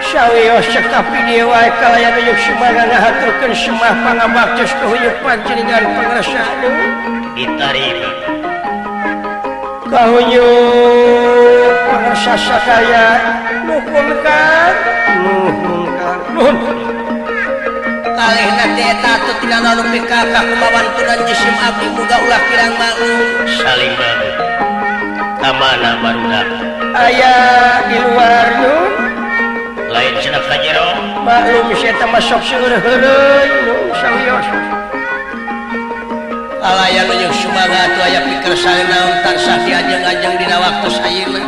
Sawios cekap ieu wae kalayan yuk sumangga ngahaturkeun semah pangabaktos ka panjenengan pangrasa Ditarima. Kahuyuk pangrasa sadaya, nuhun Kang, nuhun Kang, nuhun. Kalih nanti eta atuh tina naon pika kakumawantunan jisim abdi, muga ulah kirang maklum. Saling banget. Kamana barudak? Aya di luar, nun. Lain cenah ka jero. Maklum si eta mah sok seueur heureuy, nun, sawios. Kalayan nunjuk sumaga atuh aya pikersa naon tansah diajeng-ajeng dina waktu ayeuna.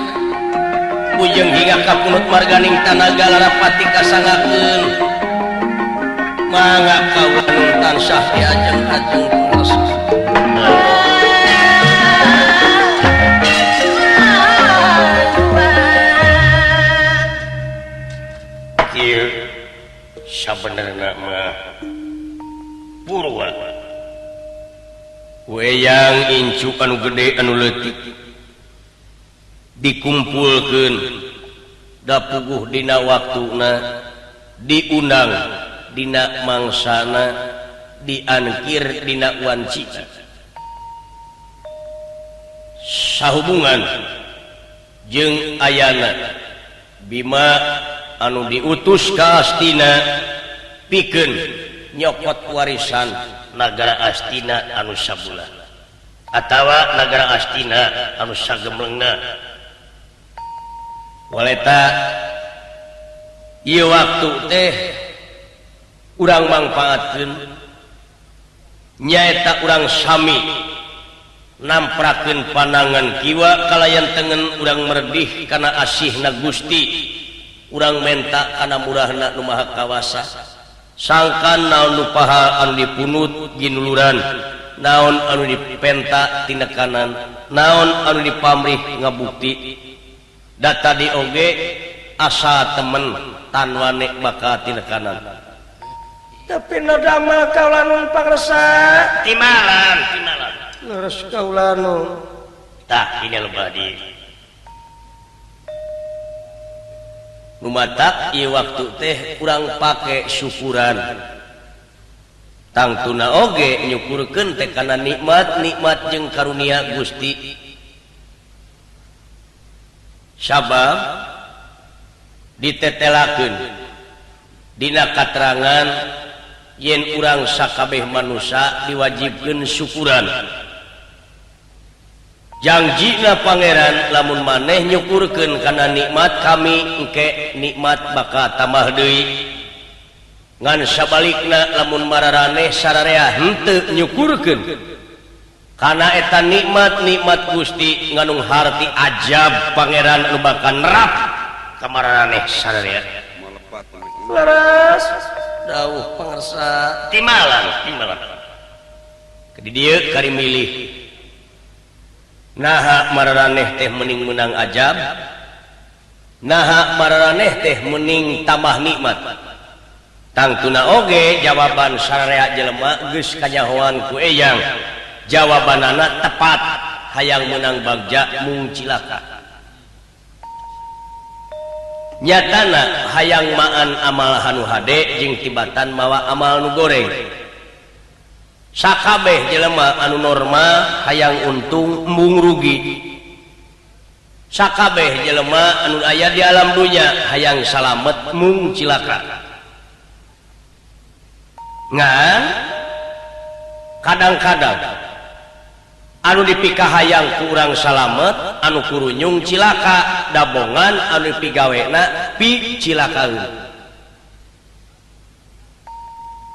Bujeng hingga kapunut marganing tanaga larapati kasangakeun. Mangga kaula nun tansah diajeng-ajeng terus. Kieu sabenerna mah purwa weyang incu anu gede anu leutik dikumpulkeun da puguh dina waktuna, diundang dina mangsana, diangkir dina wancina, sahubungan jeung ayana Bima anu diutus ka Astina pikeun nyokot warisan nagara Astina anu sabulan atawa nagara Astina anu sagemlengna. Waleta ieu waktu teh urang mangfaatkeun, nyaeta urang sami namprakeun panangan kiwa kalayan tengen, urang merdih kana asihna Gusti, urang menta kana murahna Nu Maha Kawasa. Sangkan naon nu paha anu dipunut ginuluran, naon anu dipenta tinekanan, naon anu dipamrih ngabukti. Da tadi oge asa temen tanwane bakal tinekanan. Tapi nu damel kaula nun pangresa. Timalan, timalan. Leres kaula nun. Tah, ini lebah di nu matak ieu waktu teh urang pake syukuran. Tangtuna oge nyukurkeun teh kana nikmat-nikmat jeung karunia Gusti, sabab ditetelakeun dina katerangan yen urang sakabeh manusia diwajibkeun syukuran. Jangjina Pangeran, lamun maneh nyukurkeun kana nikmat kami, engke nikmat bakal tambah deui. Ngan sabalikna, lamun mararaneh sararea henteu nyukurkeun kana eta nikmat-nikmat Gusti, nganung harti ajab Pangeran anu bakal nerap ka mararaneh sararea. Leres dawuh pangersa. Timalan, timalan. Di dieu kari milih. Naha mararaneh teh mending menang ajab, naha mararaneh teh mending tambah nikmat? Tangtuna oge jawaban sararea jelema geus kanyahoan ku eyang, jawabanana tepat: hayang menang bagja mung cilaka. Nyatana hayang maan amal anu hade jeung tibatan mawa amal nu goreng. Sakabeh jelema anu normal hayang untung embung rugi. Sakabeh jelema anu aya di alam dunya hayang salamet mung cilaka. Ngan kadang-kadang anu dipikahayang ku urang salamet, anu kurunyung cilaka. Dabongan anu dipigawena pi cilakaeun.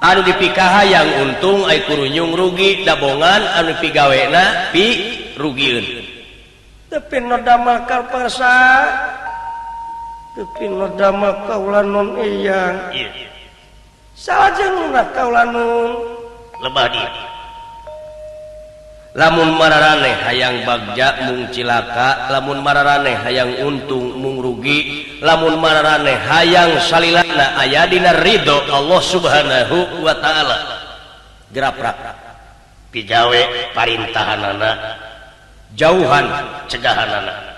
Anu dipikahayang untung, ai kurunyung rugi. Dabongan anu dipigawena pi rugieun. Tapi nu damel kal pangresa, tapi nu damel kaula nun iyang. Iya. Salajengna kaula nun. Lebah di lamun mararaneh hayang bagja mung cilaka, lamun mararaneh hayang untung mung rugi, lamun mararaneh hayang salilana aya dina ridho Allah Subhanahu wa Ta'ala, graprak pigawe parintahanana. Jauhan cegahanana.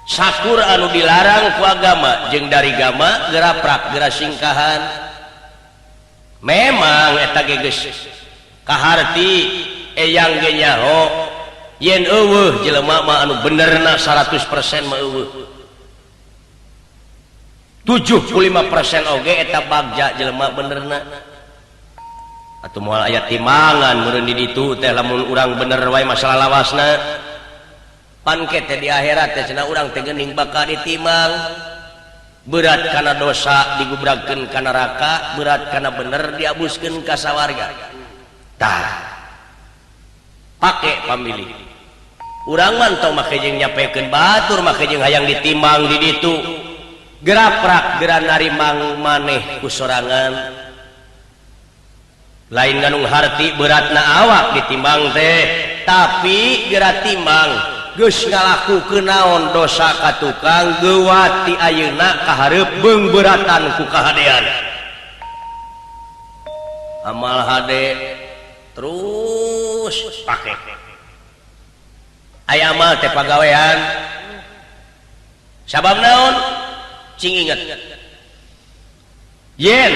Sakur anu dilarang ku agama jeung dari gama gera prak gera singkahan. Memang eta ge geus kaharti eyang ge nyaho yen eueuh jelema mah anu benerna 100% mah eueuh. 75% oge eta bagja jelema benerna. Atuh moal aya timbangan meureun di ditu teh lamun urang bener wae masalah lawasna. Pan ke teh di akhirat teh cenah urang teh geuning bakal ditimbang. Berat kana dosa digubragkeun ka neraka, berat kana bener diabuskeun ka sawarga. Tah. Pake pamilih. Urang mah tong make jeung nyapekeun batur, make jeung hayang ditimbang di ditu. Geraprak gera narimang maneh ku sorangan. Lain nganung harti beratna awak ditimbang teh, tapi gera timbang geus ngalakukeun naon dosa ka tukang geuwat ti ayeuna ka hareup beung beratan ku kahadean. Amal hade terus pake. Aya amal teh pagawean. Sabab naon? Cing inget. Yen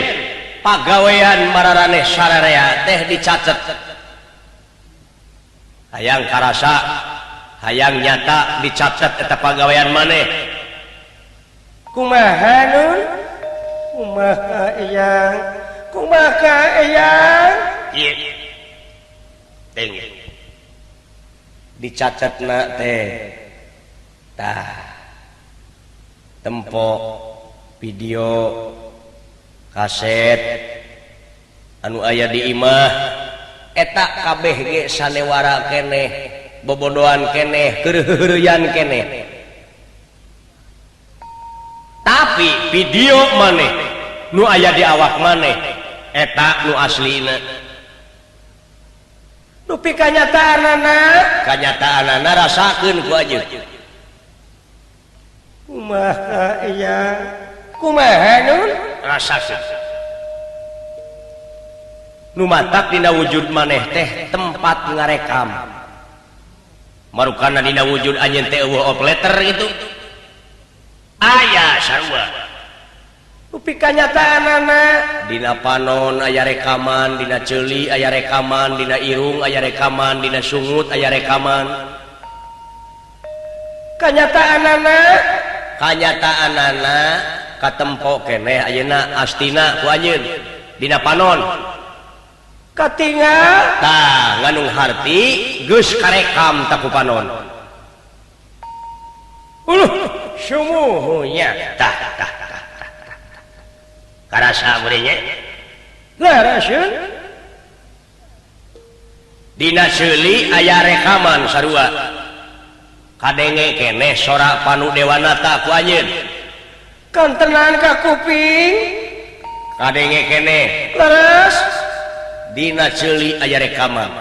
pagawean mararaneh sararea teh dicacet. Hayang karasa, hayang nyata dicacet eta pagawean maneh. Kumaha nun? Kumaha eyang? Kumaha eyang? Ieu. Teng. Dicacetna teh. Tah. Tempo video kaset anu aya di imah eta kabeh ge sanewara keneh, bobodoan keneh, keureuyan keneh. Tapi video maneh nu aya di awak maneh eta nu aslina. Dupi kanyataanana, kanyataanana rasakeun ku anjeun. Kumaha eyang? Kumaha nun? Rasakeun. Nu matak dina wujud maneh teh tempat ngarekam. Marukana dina wujud anjeun teh eueuh opleter gitu. Aya sarua. Dupi kanyataanana, dina panon aya rekaman, dina ceuli aya rekaman, dina irung aya rekaman, dina sungut aya rekaman. Kanyataanana, kanyataanana katempo keneh ayeuna astina ku anjeun dina panon. Katingal tah nganung harti geus karekam ta ku panon. Uluh sumuhunya. Tah tah tah tah tah. Karasa meureun nya? Laraseun. Dina seuli aya rekaman sarua. Kadenge keneh sora panu Dewanata ku anjeun. Kantenan ka kuping. Kadenge keneh. Leres. Dina ceuli aya rekaman.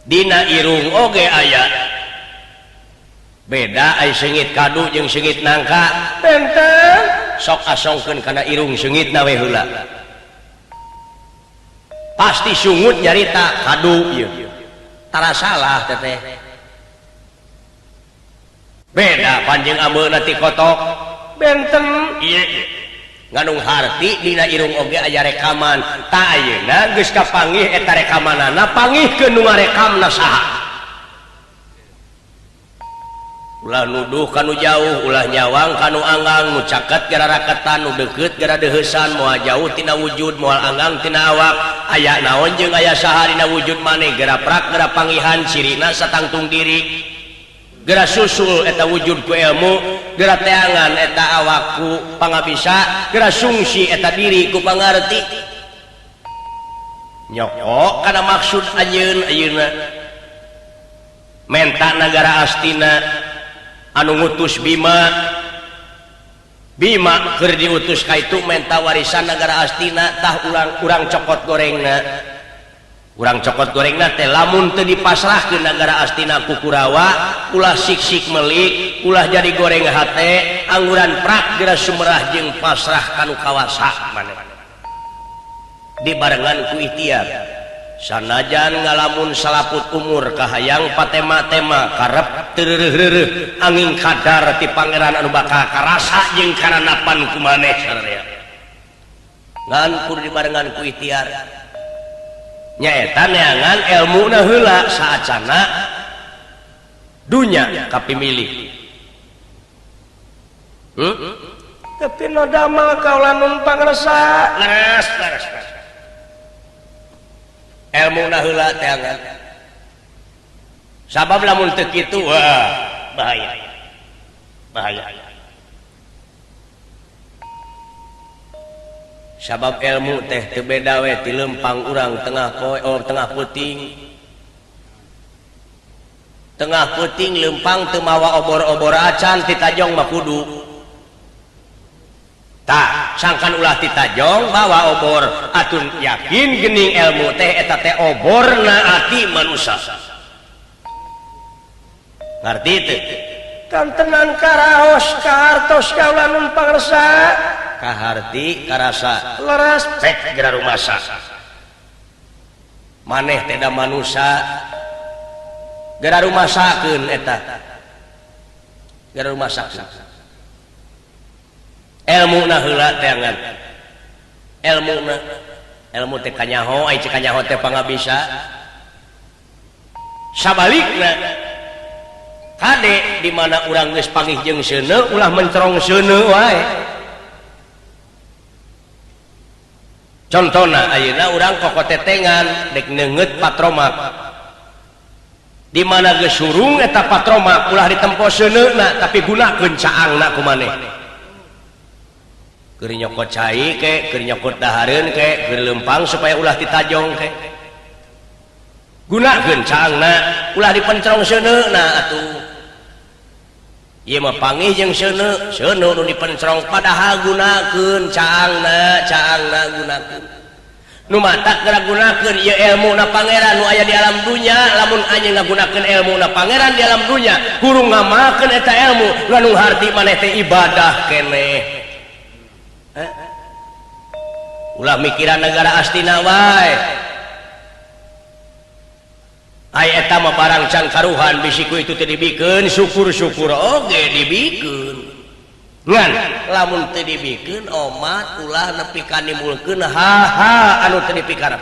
Dina irung oge aya. Beda ai seungit kadu jeung seungit nangka. Benten. Sok asongkeun kana irung seungitna we heula. Pasti sungut nyarita kadu ieu. Tara salah teteh. Beda panjang ameuna ti kotok. Benten. Ieu nganung harti dina irung oge aya rekaman. Ta ayeuna geus kapanggih eta rekamanana panggihkeun nu ngarekamna saha. Ulah nuduh kanu jauh, ulah nyawang kanu anggang, nu caket gara raketan, nu deukeut gara deuheusan, moal jauh tina wujud, moal anggang tina awak. Aya naon jeung aya saha dina wujud maneh, gera prak gera pangihan cirina satangtung diri. Gera susul eta wujud ku ilmu, gera teangan eta awakku pangabisa, gera sungsi eta diri ku pangarti. Nyokok kana maksud anjeun ayeuna. Menta nagara Astina anu ngutus Bima. Bima keur diutus ka itu menta warisan nagara Astina tah urang cokot gorengna. Urang cokot gorengna teh lamun teu dipasrahkeun nagara Astina ku Kurawa, ulah sik-sik melik, ulah jadi goreng hate, angguran prak geura sumerah jeung pasrah kanu kawasa maneh. Dibarengan ku ikhtiar. Sanajan ngalamun salaput umur kahayang patema-tema karep teu angin kadar ti pangeran anu bakal karasa jeung karanapan ku maneh sararea. Ngan kudu dibarengan ku ikhtiar. Nyaeta neangan elmuna heula saacana dunya kapimilih. Tapi no damel kaula nun pangresa. Leres leres. Elmu na heula teangan. Sabab lamun teu kitu wah bahaya. Bahaya. Sabab ilmu teh teu beda we ti leumpang urang tengah poe oh tengah peuting. Tengah peuting leumpang teu mawa obor-obor acan ti tajong mah kudu. Tah, sangkan ulah ti tajong bawa obor atun yakin geuning ilmu teh eta teh oborna ati manusia. Ngarti teu? Kantenan karaos kahartos kaula nun pangresa. Kaharti karasa leres pek geura rumasa. Maneh teh da manusia geura rumasakeun eta. Geura rumasakeun. Elmu na heula teangan. Elmu na ilmu teh kanyaho ai cek kanyaho teh pangabisa. Sabalikna kade di mana urang geus pangih jeung seuneu ulah mencerong seuneu wae. Contona ayeuna urang kokotetengan dek neungeut patromak. Di mana geus surung eta patromak ulah ditempo seuneuna tapi gunakeun caangna ku maneh. Keur nyokot cai ke, keur nyokot dahareun ke, keur leumpang supaya ulah ditajong ke. Gunakeun caangna, ulah dipencerong seuneuna atuh. Ieu mah pangih jeung seuneu, seuneu nu dipencerong padahal gunakeun caangna, caangna gunakeun. Nu matak geura gunakeun ieu elmuna pangeran nu aya di alam dunya, lamun anjeun ngagunakeun elmuna pangeran di alam dunya, hurung ngamalkeun eta ilmu, nganu harti maneh teh ibadah keneh. Ulah mikiran negara Astina wae. Ai eta mah barang can karuhan bisi ku itu teu dibikeun, syukur-syukur oge dibikeun. Ngan lamun teu dibikeun omat ulah nepi ka nimbulkeun haha anu teu dipikarep.